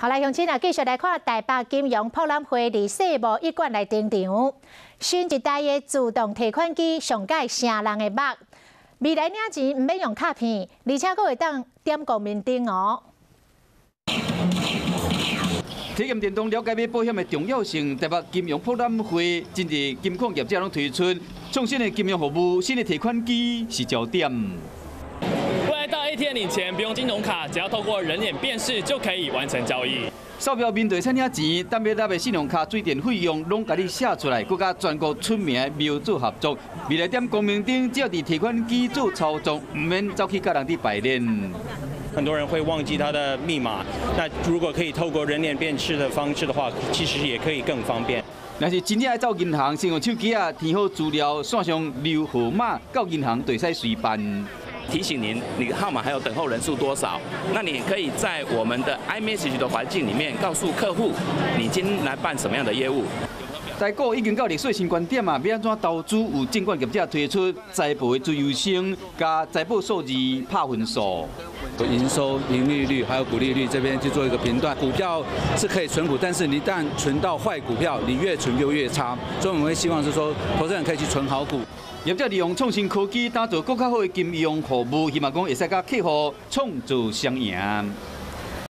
好來，鄉親啊，繼續來看台北金融博覽會佇世貿一館來登場，新一代的自動提款機上蓋成人的目，未來領錢毋免用卡片，而且閣會當點光明燈哦。體驗電動了解買保險的重要性，台北金融博覽會，真濟金控業者攏推出創新的金融服務，新的提款機是焦點。未來到 ATM 領錢不用金融卡，只要透過人臉辨識就可以完成交易。掃描面就會使領錢，等欲納的信用卡水電費用攏共你寫出來，閣佮全國出名的廟做合作。未來點光明燈，只要佇提款機做操作，毋免走去佮人佇排練。很多人會忘記他的密碼，那如果可以透過人臉辨識的方式的話，其實也可以更方便。若是真正愛走銀行，先用手機仔填好資料，線上留號碼到銀行就會使隨辦。提醒您，你的號碼還有等候人數多少？那你可以在我們的 iMessage 的環境裡面告訴客戶，你今天來辦什麼樣的業務。台股已經到歷史新高點啊！欲按怎投資？有證券業者推出財報的資優生，佮財報數字拍分數。營收、盈利率還有股利率這邊去做一個評斷。股票是可以存股，但是你一旦存到壞股票，你越存就越差。所以我們會希望是說，投資人可以去存好股。業者利用創新科技打造閣較好的金融服務，希望講會使佮客戶創造雙贏。